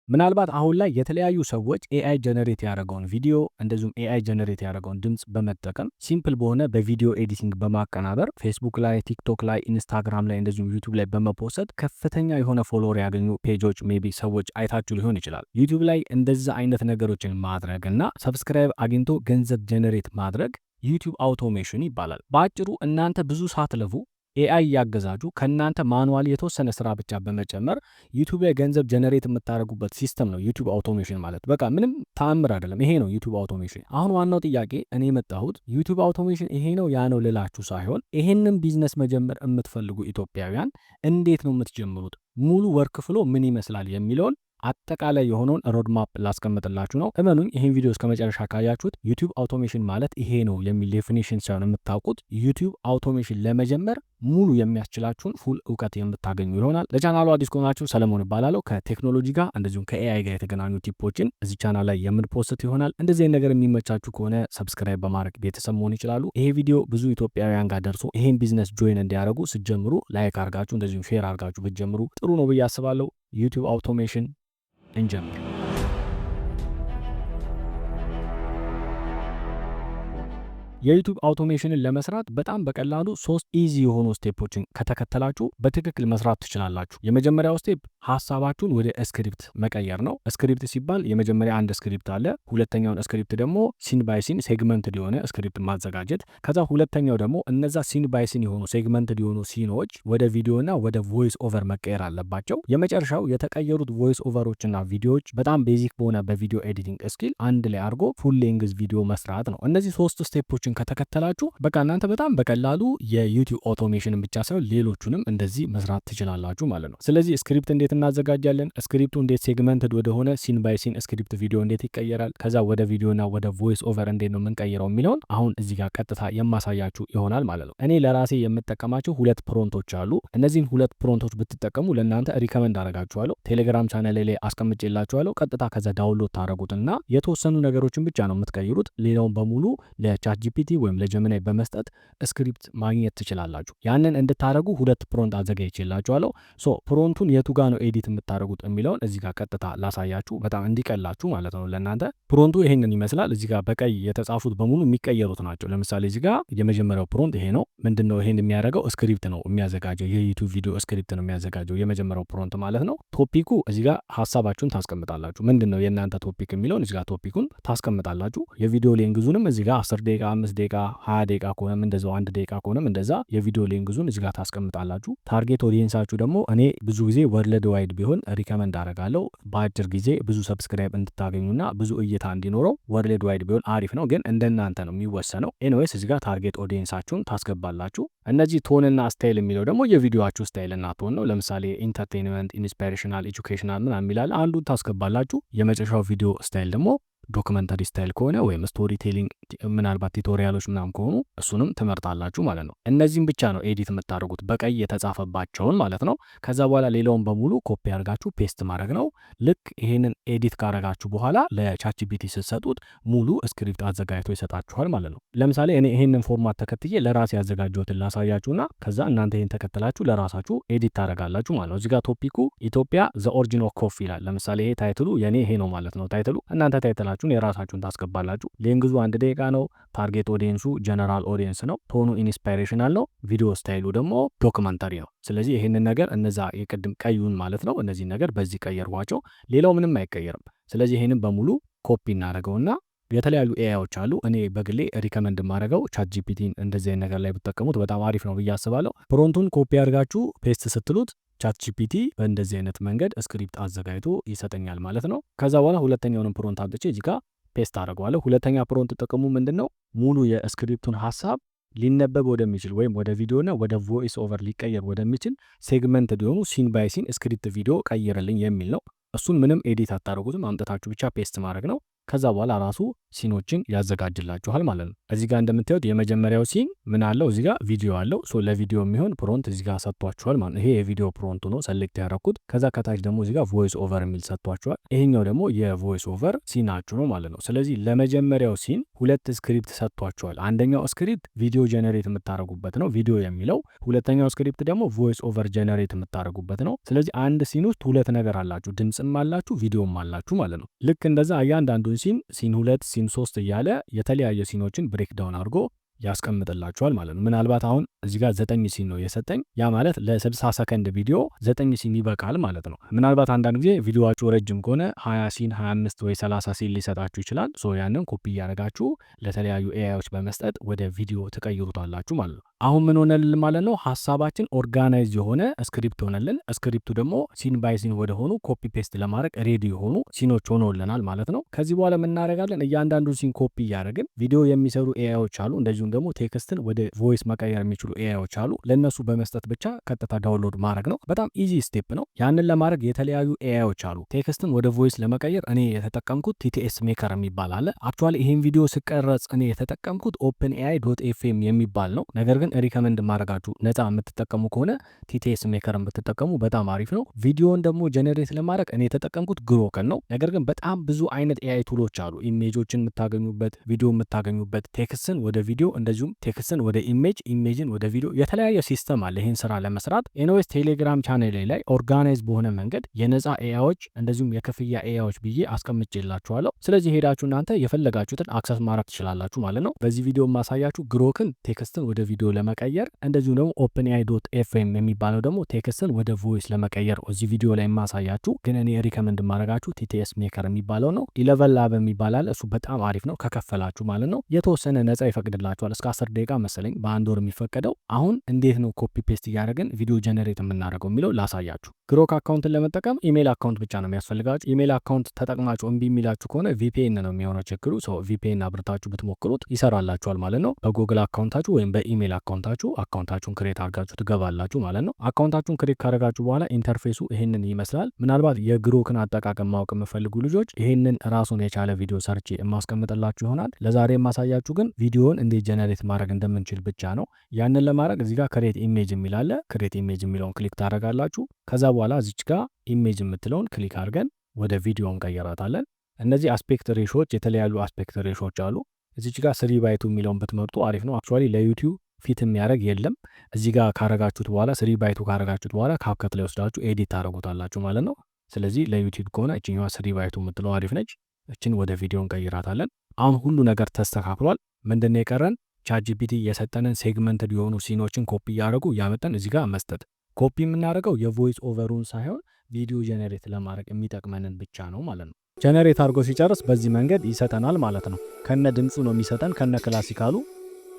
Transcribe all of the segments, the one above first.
ምናልባት አሁን ላይ የተለያዩ ሰዎች AI generate ያደረገውን ቪዲዮ እንደዚሁም AI generate ያደረገውን ድምፅ በመጠቀም simple በሆነ በ video editing በማቀናበር ፌስቡክ ላይ፣ ቲክቶክ ላይ፣ ኢንስታግራም ላይ እንደዚሁም ዩቲዩብ ላይ በመፖሰት ከፍተኛ የሆነ follower ያገኙ page ኦች maybe ሰዎች አይታችሁ ሊሆን ይችላል። ዩቲዩብ ላይ እንደዛ አይነት ነገሮችን ማድረግ እና subscribe አግኝቶ ገንዘብ generate ማድረግ ዩቲዩብ automation ይባላል። በአጭሩ እናንተ ብዙ ሳትለፉ AI እያገዛችሁ ከእናንተ manually የተወሰነ ስራ ብቻ በመጨመር ዩቲዩብ ላይ ገንዘብ generate የምታደርጉበት system ነው ዩቲዩብ automation ማለት። በቃ ምንም ተአምር አይደለም። ይሄ ነው ዩቲዩብ automation። አሁን ዋናው ጥያቄ እኔ የመጣሁት ዩቲዩብ automation ይሄ ነው ያ ነው ልላችሁ ሳይሆን ይሄንን ቢዝነስ መጀመር የምትፈልጉ ኢትዮጵያውያን እንዴት ነው የምትጀምሩት፣ ሙሉ workflow ምን ይመስላል የሚለውን አጠቃላይ የሆነውን roadmap ላስቀምጥላችሁ ነው። እመኑኝ ይህን ቪዲዮ እስከ መጨረሻ ካያችሁት ዩቲዩብ automation ማለት ይሄ ነው የሚል definition ሳይሆን የምታውቁት ዩቲዩብ automation ለመጀመር ሙሉ የሚያስችላችሁን full እውቀት የምታገኙ ይሆናል። ለቻናሉ አዲስ ከሆናችሁ ሰለሞን እባላለሁ። ከቴክኖሎጂ ጋር እንደዚሁም ከ AI ጋር የተገናኙ tip ኦችን እዚህ ቻናል ላይ የምንፖስት ይሆናል። እንደዚህ አይነት ነገር የሚመቻችሁ ከሆነ subscribe በማድረግ ቤተሰብ መሆን ይችላሉ። ይሄ ቪዲዮ ብዙ ኢትዮጵያውያን ጋር ደርሶ ይሄን ቢዝነስ join እንዲያደርጉ ስትጀምሩ like አርጋችሁ እንደዚሁም share አርጋችሁ ብትጀምሩ ጥሩ ነው ብዬ አስባለሁ። ዩቲዩብ automation እንጀምር። የዩቲዩብ automation ን ለመስራት በጣም በቀላሉ ሶስት easy የሆኑ step ኦችን ከተከተላችሁ በትክክል መስራት ትችላላችሁ። የመጀመሪያው step ሀሳባችሁን ወደ script መቀየር ነው። script ሲባል የመጀመሪያ አንድ script አለ። ሁለተኛውን script ደግሞ scene by scene segmented የሆነ script ማዘጋጀት። ከዛ ሁለተኛው ደግሞ እነዛ scene by scene የሆኑ segmented የሆኑ scene ኦች ወደ ቪዲዮና ወደ voice over መቀየር አለባቸው። የመጨረሻው የተቀየሩት voice over ኦችና ቪዲዮዎች በጣም basic በሆነ በ video editing skill አንድ ላይ አድርጎ full length ቪዲዮ መስራት ነው። እነዚህ ሶስት step ኦችን ከተከተላችሁ በቃ እናንተ በጣም በቀላሉ የዩቲዩብ automation ን ብቻ ሳይሆን ሌሎቹንም እንደዚህ መስራት ትችላላችሁ ማለት ነው። ስለዚህ script እንዴት እናዘጋጃለን፣ script ኡ እንዴት segmented ወደሆነ scene by scene script ቪዲዮ እንዴት ይቀየራል፣ ከዛ ወደ ቪዲዮና ወደ voice over እንዴት ነው የምንቀይረው የሚለውን አሁን እዚህ ጋር ቀጥታ የማሳያችሁ ይሆናል ማለት ነው። እኔ ለራሴ የምጠቀማቸው ሁለት prompt ኦች አሉ። እነዚህን ሁለት prompt ኦች ብትጠቀሙ ለእናንተ recommend አደርጋችኋለሁ። ቴሌግራም ቻናል ላይ አስቀምጬላችኋለሁ። ቀጥታ ከዛ download ታደረጉትና የተወሰኑ ነገሮችን ብቻ ነው የምትቀይሩት። ሌላውን በሙሉ ለ ChatGPT ወይም ለ Gemini በመስጠት script ማግኘት ትችላላችሁ። ያንን እንድታደረጉ ሁለት prompt አዘጋጅቼላችኋለሁ። So prompt ኡን የቱ ጋ ነው edit የምታደረጉት የሚለውን እዚህ ጋር ቀጥታ ላሳያችሁ፣ በጣም እንዲቀላችሁ ማለት ነው ለእናንተ። prompt ኡ ይሄንን ይመስላል። እዚህ ጋር በቀይ የተጻፉት በሙሉ የሚቀየሩት ናቸው። ለምሳሌ እዚህ ጋር የመጀመሪያው prompt ይሄ ነው። ምንድን ነው ይሄን የሚያደርገው? script ነው የሚያዘጋጀው። የዩቲዩብ ቪዲዮ script ነው የሚያዘጋጀው የመጀመሪያው prompt ማለት ነው። topic ኡ እዚህ ጋር ሀሳባችሁን ታስቀምጣላችሁ። ምንድን ነው የእናንተ topic የሚለውን እዚህ ጋር topic ኡን ታስቀምጣላችሁ። የቪዲዮ length ኡንም እዚህ ጋር 10 ደቂቃ፣ 5 ደቂቃ፣ 20 ደቂቃ ከሆነም እንደዛው፣ 1 ደቂቃ ከሆነም እንደዛ የቪዲዮ length ኡን እዚህ ጋር ታስቀምጣላችሁ። target audience ኣችሁ ደግሞ እኔ ብዙ ጊዜ worldwide ቢሆን recommend አደርጋለሁ። በአጭር ጊዜ ብዙ subscribe እንድታገኙና ብዙ እይታ እንዲኖረው worldwide ቢሆን አሪፍ ነው፣ ግን እንደናንተ ነው የሚወሰነው። Anyways እዚህ ጋር target audience ኣችሁን ታስገባላችሁ። እነዚህ tone ና style የሚለው ደግሞ የቪዲዮአችሁ style ና tone ነው። ለምሳሌ entertainment፣ inspirational፣ educational ምናምን የሚላል አንዱን ታስገባላችሁ። የመጨረሻው video style ደግሞ documentary style ከሆነ ወይም storytelling ምናልባት tutorial ኦች ምናምን ከሆኑ እሱንም ትመርጣላችሁ ማለት ነው። እነዚህም ብቻ ነው edit የምታደርጉት በቀይ የተጻፈባቸውን ማለት ነው። ከዛ በኋላ ሌላውን በሙሉ ኮፒ አድርጋችሁ paste ማድረግ ነው። ልክ ይሄንን edit ካረጋችሁ በኋላ ለ ChatGPT ስትሰጡት ሙሉ script አዘጋጅቶ ይሰጣችኋል ማለት ነው። ለምሳሌ እኔ ይሄንን format ተከትዬ ለራሴ ያዘጋጀሁትን ላሳያችሁና ከዛ እናንተ ይሄን ተከትላችሁ ለራሳችሁ edit ታደርጋላችሁ ማለት ነው። እዚጋ topic ኡ ኢትዮጵያ the origin of coffee ይላል። ለምሳሌ ይሄ title ኡ የኔ ይሄ ነው ማለት ነው። title ኡ እናንተ title ኣችሁን የራሳችሁን ታስገባላችሁ። length ኡ 1 ደቂቃ ነው። Target audience ኡ general audience ነው። Tone ኡ inspirational ነው። Video style ኡ ደግሞ documentary ነው። ስለዚህ ይህንን ነገር እነዛ የቅድም ቀዩን ማለት ነው እነዚህን ነገር በዚህ ቀየርኳቸው። ሌላው ምንም አይቀየርም። ስለዚህ ይህንን በሙሉ ኮፒ እናደርገውና የተለያዩ AI ዎች አሉ። እኔ በግሌ recommend የማደርገው ChatGPT ን እንደዚህ አይነት ነገር ላይ ብትጠቀሙት በጣም አሪፍ ነው ብዬ አስባለሁ። Prompt ኡን copy አድርጋችሁ paste ስትሉት ChatGPT በእንደዚህ አይነት መንገድ script አዘጋጅቶ ይሰጠኛል ማለት ነው። ከዛ በኋላ ሁለተኛውንም prompt አምጥቼ እዚህ ጋር paste አደርገዋለሁ። ሁለተኛ prompt ጥቅሙ ምንድን ነው? ሙሉ የ script ኡን ሀሳብ ሊነበብ ወደሚችል ወይም ወደ ቪዲዮና ወደ voice over ሊቀየር ወደሚችል segment የሆኑ scene by scene script ቪዲዮ ቀይርልኝ የሚል ነው። እሱን ምንም edit አታደርጉትም፣ አምጥታችሁ ብቻ paste ማድረግ ነው። ከዛ በኋላ ራሱ scene ኦችን ያዘጋጅላችኋል ማለት ነው። እዚህ ጋር እንደምታዩት የመጀመሪያው scene ምን አለው? እዚህ ጋር ቪዲዮ አለው። So ለቪዲዮ የሚሆን prompt እዚህ ጋር ሰጥቷችኋል ማለት ነው። ይሄ የቪዲዮ prompt ኡ ነው select ያደረኩት። ከዛ ከታች ደግሞ እዚህ ጋር voice over የሚል ሰጥቷችኋል። ይሄኛው ደግሞ የ voice over scene ኣችሁ ነው ማለት ነው። ስለዚህ ለመጀመሪያው scene ሁለት script ሰጥቷችኋል። አንደኛው script ቪዲዮ generate የምታደርጉበት ነው፣ ቪዲዮ የሚለው። ሁለተኛው script ደግሞ voice over generate የምታደርጉበት ነው። ስለዚህ አንድ scene ውስጥ ሁለት ነገር አላችሁ፣ ድምፅም አላችሁ፣ ቪዲዮም አላችሁ ማለት ነው። ልክ እንደዛ እያንዳንዱን scene፣ scene 2፣ scene 3 እያለ የተለያየ scene ኦችን breakdown አድርጎ ያስቀምጥላችኋል ማለት ነው። ምናልባት አሁን እዚህ ጋር 9 scene ነው የሰጠኝ። ያ ማለት ለ60 ሰከንድ ቪዲዮ 9 scene ይበቃል ማለት ነው። ምናልባት አንዳንድ ጊዜ ቪዲዮአችሁ ረጅም ከሆነ 20 scene፣ 25 ወይ 30 scene ሊሰጣችሁ ይችላል። So ያንን ኮፒ እያደረጋችሁ ለተለያዩ AI ዎች በመስጠት ወደ ቪዲዮ ትቀይሩታላችሁ ማለት ነው። አሁን ምን ሆነልን ማለት ነው? ሀሳባችን organize የሆነ script ሆነልን። Script ኡ ደግሞ scene by scene ወደ ሆኑ copy paste ለማድረግ ready የሆኑ scene ኦች ሆኖልናል ማለት ነው። ከዚህ በኋላ ምን እናደርጋለን? እያንዳንዱ scene copy እያደረግን ቪዲዮ የሚሰሩ AI ዎች አሉ፣ እንደዚሁም ደግሞ text ን ወደ voice መቀየር የሚችሉ AI ዎች አሉ። ለእነሱ በመስጠት ብቻ ቀጥታ download ማድረግ ነው። በጣም easy step ነው። ያንን ለማድረግ የተለያዩ AI ዎች አሉ። Text ን ወደ voice ለመቀየር እኔ የተጠቀምኩት TTS Maker የሚባል አለ። Actually ይሄን ቪዲዮ ስቀረጽ እኔ የተጠቀምኩት OpenAI.fm የሚባል ነው። ነገር ግን recommend ማድረጋችሁ ነፃ የምትጠቀሙ ከሆነ TTS Maker ብትጠቀሙ በጣም አሪፍ ነው። ቪዲዮን ደግሞ generate ለማድረግ እኔ የተጠቀምኩት Grok ን ነው። ነገር ግን በጣም ብዙ አይነት AI tool ኦች አሉ። Image ኦችን የምታገኙበት፣ ቪዲዮ የምታገኙበት፣ text ን ወደ ቪዲዮ፣ እንደዚሁም text ን ወደ image፣ image ን ወደ ቪዲዮ፣ የተለያየ system አለ ይህን ስራ ለመስራት። Anyways ቴሌግራም ቻናል ላይ organize በሆነ መንገድ የነፃ AI ዎች እንደዚሁም የክፍያ AI ዎች ብዬ አስቀምጬላችኋለሁ። ስለዚህ ሄዳችሁ እናንተ የፈለጋችሁትን access ማድረግ ትችላላችሁ ማለት ነው። በዚህ ቪዲዮ የማሳያችሁ Grok ን text ን ወደ ቪዲዮ ለመቀየር፣ እንደዚሁም ደግሞ OpenAI.fm የሚባለው ደግሞ text ን ወደ voice ለመቀየር እዚህ ቪዲዮ ላይ የማሳያችሁ። ግን እኔ recommend ማድረጋችሁ TTS Maker የሚባለው ነው። ElevenLabs የሚባል አለ። እሱ በጣም አሪፍ ነው ከከፈላችሁ ማለት ነው። የተወሰነ ነፃ ይፈቅድላችኋል፣ እስከ 10 ደቂቃ መሰለኝ በአንድ ወር የሚፈቀደው። አሁን እንዴት ነው copy paste እያደረግን ቪዲዮ generate የምናደርገው የሚለው ላሳያችሁ። Grok account ን ለመጠቀም email account ብቻ ነው የሚያስፈልጋችሁ። Email account ተጠቅማችሁ እምቢ የሚላችሁ ከሆነ VPN ነው የሚሆነው ችግሩ። So VPN አብርታችሁ ብትሞክሩት ይሰራላችኋል ማለት ነው። በጉግል account ኣችሁ ወይም በ email account ኣችሁ account ኣችሁን create አድርጋችሁ ትገባላችሁ ማለት ነው። Account ኣችሁን create ካደረጋችሁ በኋላ interface ኡ ይሄንን ይመስላል። ምናልባት የ Grok ን አጠቃቀም ማወቅ የምፈልጉ ልጆች ይሄንን ራሱን የቻለ ቪዲዮ ሰርቼ የማስቀምጥላችሁ ይሆናል። ለዛሬ የማሳያችሁ ግን ቪዲዮን እንዴት generate ማድረግ እንደምንችል ብቻ ነው። ያንን ለማድረግ እዚህ ጋር create image የሚል አለ። Create image የሚለውን click ታደርጋላችሁ። ከዛ በኋላ እዚች ጋር image የምትለውን click አድርገን ወደ ቪዲዮ እንቀይራታለን። እነዚህ aspect ratio ዎች፣ የተለያዩ aspect ratio ዎች አሉ። እዚች ጋር 3:2 የሚለውን ብትመርጡ አሪፍ ነው። Actually ለዩቲዩብ fit የሚያደርግ የለም። እዚህ ጋር ካረጋችሁት በኋላ፣ 3:2 ካረጋችሁት በኋላ CapCut ላይ ወስዳችሁ edit ታደርጉታላችሁ ማለት ነው። ስለዚህ ለዩቲዩብ ከሆነ እችኛዋ 3:2 የምትለው አሪፍ ነች። እችን ወደ ቪዲዮ እንቀይራታለን። አሁን ሁሉ ነገር ተስተካክሏል። ምንድነው የቀረን? ChatGPT የሰጠንን segmented የሆኑ scene ኦችን copy እያደረጉ እያመጣን እዚህ ጋር መስጠት። ኮፒ የምናደርገው የ voice over ኡን ሳይሆን ቪዲዮ generate ለማድረግ የሚጠቅመንን ብቻ ነው ማለት ነው። Generate አድርጎ ሲጨርስ በዚህ መንገድ ይሰጠናል ማለት ነው። ከነ ድምፁ ነው የሚሰጠን፣ ከነ classical ኡ።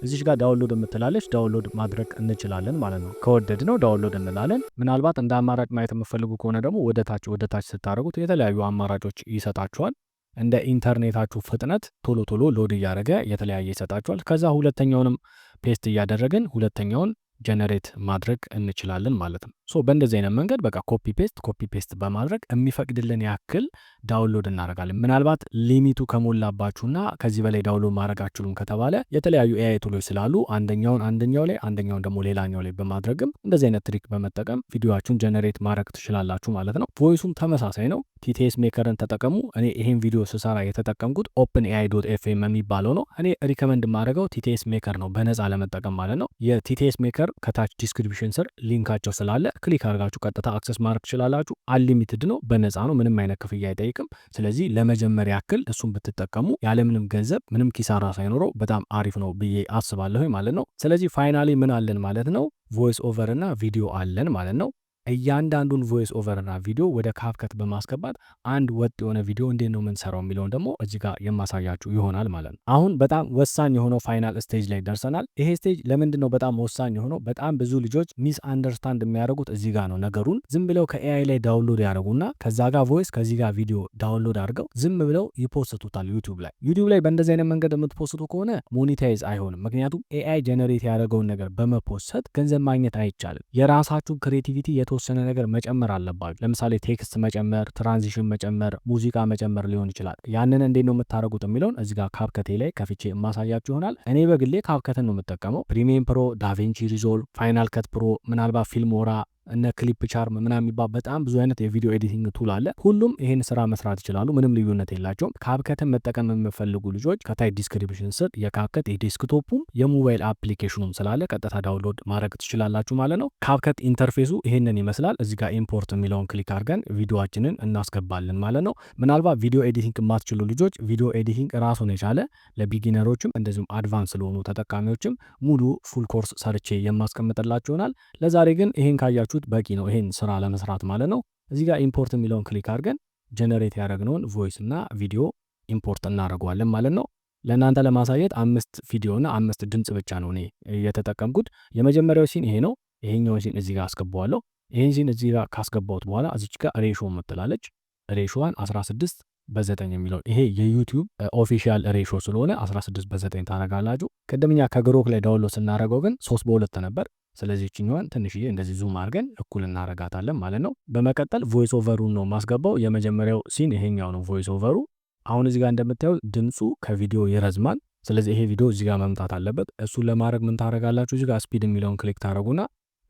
እዚች ጋር download የምትላለች፣ download ማድረግ እንችላለን ማለት ነው። ከወደድነው download እንላለን። ምናልባት እንደ አማራጭ ማየት የምትፈልጉ ከሆነ ደግሞ ወደ ታች ወደ ታች ስታደርጉት የተለያዩ አማራጮች ይሰጣችኋል። እንደ ኢንተርኔታችሁ ፍጥነት ቶሎ ቶሎ load እያደረገ የተለያየ ይሰጣችኋል። ከዛ ሁለተኛውንም paste እያደረግን ሁለተኛውን generate ማድረግ እንችላለን ማለት ነው። So በእንደዚህ አይነት መንገድ በቃ copy paste፣ copy paste በማድረግ የሚፈቅድልን ያክል download እናደርጋለን። ምናልባት limit ኡ ከሞላባችሁና ከዚህ በላይ download ማድረግ አትችሉም ከተባለ የተለያዩ AI tool ኦች ስላሉ አንደኛውን አንደኛው ላይ፣ አንደኛውን ደግሞ ሌላኛው ላይ በማድረግም እንደዚህ አይነት trick በመጠቀም ቪዲዮአችሁን generate ማድረግ ትችላላችሁ ማለት ነው። Voice ኡም ተመሳሳይ ነው። TTS Maker ን ተጠቀሙ። እኔ ይሄን ቪዲዮ ስሰራ የተጠቀምኩት OpenAI.fm የሚባለው ነው። እኔ recommend የማደርገው TTS Maker ነው፣ በነፃ ለመጠቀም ማለት ነው። የ TTS Maker ከታች description ስር link ኣቸው ስላለ click አድርጋችሁ ቀጥታ access ማድረግ ትችላላችሁ። Unlimited ነው፣ በነፃ ነው፣ ምንም አይነት ክፍያ አይጠይቅም። ስለዚህ ለመጀመሪያ ያክል እሱን ብትጠቀሙ ያለምንም ገንዘብ፣ ምንም ኪሳራ ሳይኖረው በጣም አሪፍ ነው ብዬ አስባለሁ ማለት ነው። ስለዚህ finally ምን አለን ማለት ነው? Voice over እና ቪዲዮ አለን ማለት ነው። እያንዳንዱን voice over እና ቪዲዮ ወደ CapCut በማስገባት አንድ ወጥ የሆነ ቪዲዮ እንዴት ነው የምንሰራው የሚለውን ደግሞ እዚህ ጋር የማሳያችሁ ይሆናል ማለት ነው። አሁን በጣም ወሳኝ የሆነው final stage ላይ ደርሰናል። ይሄ stage ለምንድን ነው በጣም ወሳኝ የሆነው? በጣም ብዙ ልጆች misunderstand የሚያደርጉት እዚህ ጋር ነው ነገሩን። ዝም ብለው ከ AI ላይ download ያደርጉና ከዛ ጋር voice ከዚህ ጋር ቪዲዮ download አድርገው ዝም ብለው ይፖስቱታል ዩቲዩብ ላይ። ዩቲዩብ ላይ በእንደዚህ አይነት መንገድ የምትፖስቱ ከሆነ monetize አይሆንም። ምክንያቱም AI generate ያደረገውን ነገር በመፖሰት ገንዘብ ማግኘት አይቻልም። የራሳችሁን creativity የተወሰነ ነገር መጨመር አለባችሁ። ለምሳሌ text መጨመር፣ transition መጨመር፣ ሙዚቃ መጨመር ሊሆን ይችላል። ያንን እንዴት ነው የምታደርጉት የሚለውን እዚህ ጋር CapCut ኤ ላይ ከፍቼ የማሳያችሁ ይሆናል። እኔ በግሌ CapCut ን ነው የምጠቀመው። Premiere Pro፣ DaVinci Resolve፣ Final Cut Pro፣ ምናልባት Filmora፣ እነ Clipchamp ምናምን የሚባል በጣም ብዙ አይነት የ video editing tool አለ። ሁሉም ይሄን ስራ መስራት ይችላሉ። ምንም ልዩነት የላቸውም። CapCut ን መጠቀም የምትፈልጉ ልጆች ከታች description ስር የ CapCut የ desktop ኡም የሞባይል application ኑም ስላለ ቀጥታ download ማድረግ ትችላላችሁ ማለት ነው። CapCut interface ኡ ይሄንን ይመስላል። እዚህ ጋር import የሚለውን click አድርገን ቪዲዮአችንን እናስገባለን ማለት ነው። ምናልባት video editing የማትችሉ ልጆች video editing ራሱን የቻለ ለ beginner ኦችም እንደዚሁም advance ለሆኑ ተጠቃሚዎችም ሙሉ full course ሰርቼ የማስቀምጥላችሁ ይሆናል። ለዛሬ ግን ይሄን ካያችሁ በቂ ነው፣ ይሄን ስራ ለመስራት ማለት ነው። እዚህ ጋር import የሚለውን click አድርገን generate ያደረግነውን voice እና ቪዲዮ import እናደርገዋለን ማለት ነው። ለእናንተ ለማሳየት አምስት ቪዲዮ እና አምስት ድምጽ ብቻ ነው እኔ የተጠቀምኩት። የመጀመሪያው scene ይሄ ነው። ይሄኛውን scene እዚህ ጋር አስገባዋለሁ። ይሄን scene እዚህ ጋር ካስገባሁት በኋላ እዚች ጋር ratio ምትላለች፣ ratio ዋን 16:9 የሚለው ይሄ የ YouTube official ratio ስለሆነ 16:9 ታደርጋላችሁ። ቅድም እኛ ከ Grok ላይ download ስናደርገው ግን 3:2 ነበር። ስለዚህ እችኛዋን ትንሽዬ እንደዚህ zoom አድርገን እኩል እናረጋታለን ማለት ነው። በመቀጠል voice over ኡን ነው ማስገባው። የመጀመሪያው scene ይሄኛው ነው voice over ኡ። አሁን እዚህ ጋር እንደምታዩት ድምፁ ከቪዲዮ ይረዝማል። ስለዚህ ይሄ ቪዲዮ እዚህ ጋር መምጣት አለበት። እሱን ለማድረግ ምን ታረጋላችሁ? እዚህ ጋር speed የሚለውን click ታረጉና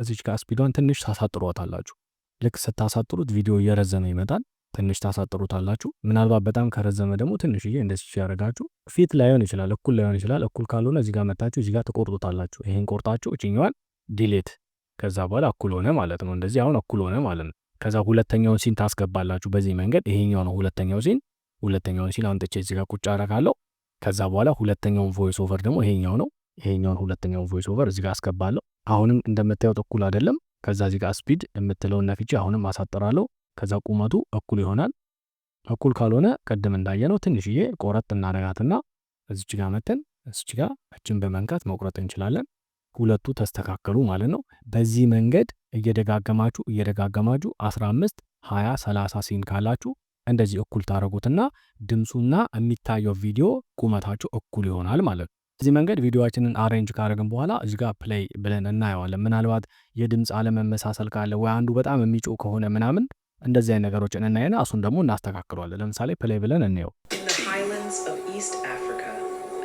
እዚች ጋር speed ዷን ትንሽ ታሳጥሯታላችሁ። ልክ ስታሳጥሩት ቪዲዮ እየረዘመ ይመጣል። ትንሽ ታሳጥሩታላችሁ። ምናልባት በጣም ከረዘመ ደግሞ ትንሽዬ እንደዚህ ያደርጋችሁ fit ላይሆን ይችላል፣ እኩል ላይሆን ይችላል። እኩል ካልሆነ እዚህ ጋር መታችሁ እዚህ ጋር ትቆርጡታላችሁ። ይሄን ቆርጣችሁ እችኛዋን delete፣ ከዛ በኋላ እኩል ሆነ ማለት ነው። እንደዚህ አሁን እኩል ሆነ ማለት ነው። ከዛ ሁለተኛውን scene ታስገባላችሁ በዚህ መንገድ። ይሄኛው ነው ሁለተኛው scene። ሁለተኛውን scene አምጥቼ እዚህ ጋር ቁጭ አደርጋለሁ። ከዛ በኋላ ሁለተኛውን voice over ደግሞ ይሄኛው ነው። ይሄኛውን ሁለተኛውን voice over እዚህ ጋር አስገባለሁ። አሁንም እንደምታዩት እኩል አይደለም። ከዛ እዚህ ጋር speed የምትለውን ነክቼ አሁንም አሳጥራለሁ። ከዛ ቁመቱ እኩል ይሆናል። እኩል ካልሆነ ቅድም እንዳየነው ትንሽዬ ቆረጥ እናደርጋትና እዚች ጋር መተን እዚች ጋር እችን በመንካት መቁረጥ እንችላለን። ሁለቱ ተስተካከሉ ማለት ነው። በዚህ መንገድ እየደጋገማችሁ እየደጋገማችሁ 15፣ 20፣ 30 scene ካላችሁ እንደዚህ እኩል ታደርጉትና ድምፁና የሚታየው ቪዲዮ ቁመታችሁ እኩል ይሆናል ማለት ነው። በዚህ መንገድ ቪዲዮአችንን arrange ካደረግን በኋላ እዚህ ጋር play ብለን እናየዋለን። ምናልባት የድምፅ አለመመሳሰል ካለ ወይ አንዱ በጣም የሚጮህ ከሆነ ምናምን እንደዚህ አይነት ነገሮችን እናይና እሱን ደግሞ እናስተካክለዋለን። ለምሳሌ play ብለን እንየው። In the highlands of East Africa,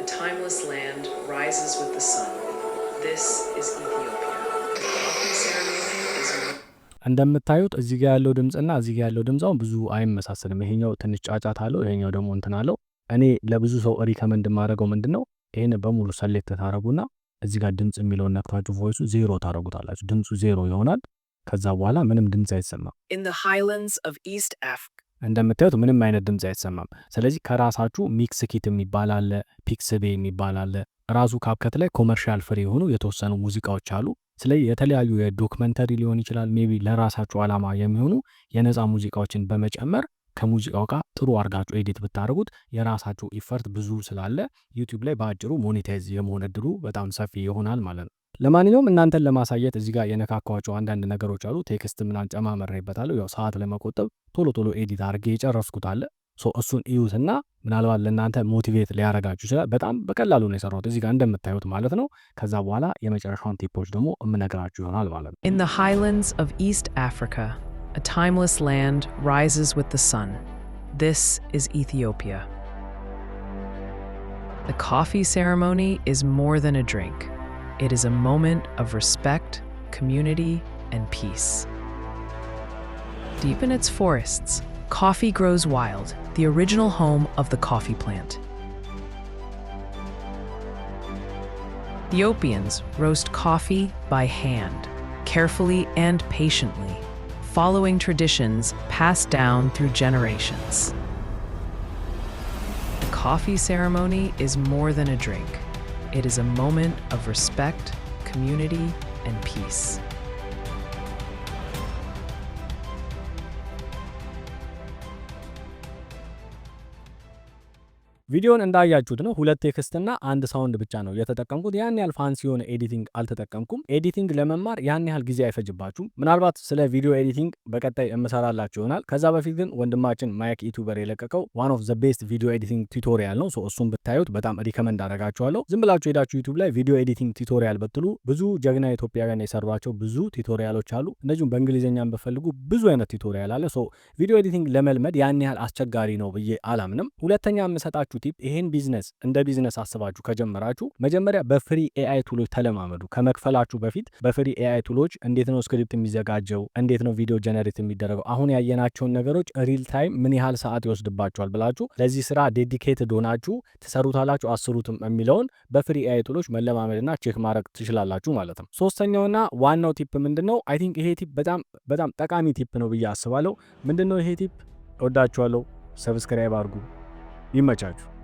a timeless land rises with the sun. This is Ethiopia. The coffee ceremony is እንደምታዩት እዚህ ጋር ያለው ድምፅና እዚህ ጋር ያለው ድምፅ አሁን ብዙ አይመሳሰልም። ይሄኛው ትንሽ ጫጫታ አለው፣ ይሄኛው ደግሞ እንትን አለው። እኔ ለብዙ ሰው recommend የማደርገው ምንድነው፣ ይሄን በሙሉ select ታረጉና እዚህ ጋር ድምፅ የሚለውን ነክታችሁ voice ኡ ዜሮ ታረጉታላችሁ። ድምፁ ዜሮ ይሆናል። ከዛ በኋላ ምንም ድምፅ አይሰማም። In the highlands of East Africa. እንደምታዩት ምንም አይነት ድምፅ አይሰማም። ስለዚህ ከራሳችሁ Mixkit የሚባል አለ፣ Pixabay የሚባል አለ። ራሱ CapCut ላይ commercial free የሆኑ የተወሰኑ ሙዚቃዎች አሉ። ስለዚህ የተለያዩ የ documentary ሊሆን ይችላል፣ maybe ለራሳችሁ ዓላማ የሚሆኑ የነፃ ሙዚቃዎችን በመጨመር ከሙዚቃው ጋር ጥሩ አድርጋችሁ edit ብታደርጉት የራሳችሁ effort ብዙ ስላለ YouTube ላይ በአጭሩ monetize የመሆን እድሉ በጣም ሰፊ ይሆናል ማለት ነው። ለማንኛውም እናንተን ለማሳየት እዚህ ጋር የነካካኋቸው አንዳንድ ነገሮች አሉ። text ምናምን ጨማምሬበታለሁ። ያው ሰዓት ለመቆጠብ ቶሎ ቶሎ edit አድርጌ የጨረስኩት አለ። So እሱን እዩትና ምናልባት ለእናንተ motivate ሊያረጋችሁ ይችላል። በጣም በቀላሉ ነው የሰራሁት እዚህ ጋር እንደምታዩት ማለት ነው። ከዛ በኋላ የመጨረሻውን tip ኦች ደግሞ የምነግራችሁ ይሆናል ማለት ነው። In the highlands of East Africa, a timeless land rises with the sun. This is Ethiopia. The coffee ceremony is more than a drink. It is a moment of respect, community, and peace. Deep in its forests, coffee grows wild, the original home of the coffee plant. Ethiopians roast coffee by hand, carefully and patiently, following traditions passed down through generations. The coffee ceremony is more than a drink. It is a moment of respect, community, and peace. ቪዲዮን እንዳያችሁት ነው። ሁለት text ና አንድ sound ብቻ ነው የተጠቀምኩት። ያን ያህል fancy የሆነ editing አልተጠቀምኩም። Editing ለመማር ያን ያህል ጊዜ አይፈጅባችሁም። ምናልባት ስለ video editing በቀጣይ የምሰራላችሁ ይሆናል። ከዛ በፊት ግን ወንድማችን ማይክ ዩቱበር የለቀቀው one of the best video editing tutorial ነው። እሱን ብታዩት በጣም recommend አደርጋችኋለሁ። ዝም ብላችሁ ሄዳችሁ YouTube ላይ video editing tutorial ብትሉ ብዙ ጀግና ኢትዮጵያውያን የሰሯቸው ብዙ tutorial ኦች አሉ። እንደዚሁም በእንግሊዝኛም ብትፈልጉ ብዙ አይነት tutorial አለ። So video editing ለመልመድ ያን ያህል አስቸጋሪ ነው ብዬ አላምንም። ሁለተኛ የምሰጣችሁ tip፣ ይሄን ቢዝነስ እንደ ቢዝነስ አስባችሁ ከጀመራችሁ መጀመሪያ በ free AI tool ኦች ተለማመዱ። ከመክፈላችሁ በፊት በ free AI tool ኦች እንዴት ነው script የሚዘጋጀው፣ እንዴት ነው ቪዲዮ generate የሚደረገው፣ አሁን ያየናቸውን ነገሮች real time ምን ያህል ሰዓት ይወስድባችኋል ብላችሁ ለዚህ ስራ dedicated ሆናችሁ ትሰሩታላችሁ አትሰሩትም የሚለውን በ free AI tool ኦች መለማመድና check ማድረግ ትችላላችሁ ማለት ነው። ሶስተኛውና ዋናው tip ምንድን ነው? I think ይሄ tip በጣም በጣም ጠቃሚ tip ነው ብዬ አስባለሁ። ምንድን ነው ይሄ tip? እወዳችኋለሁ። Subscribe አድርጉ። ይመቻችሁ።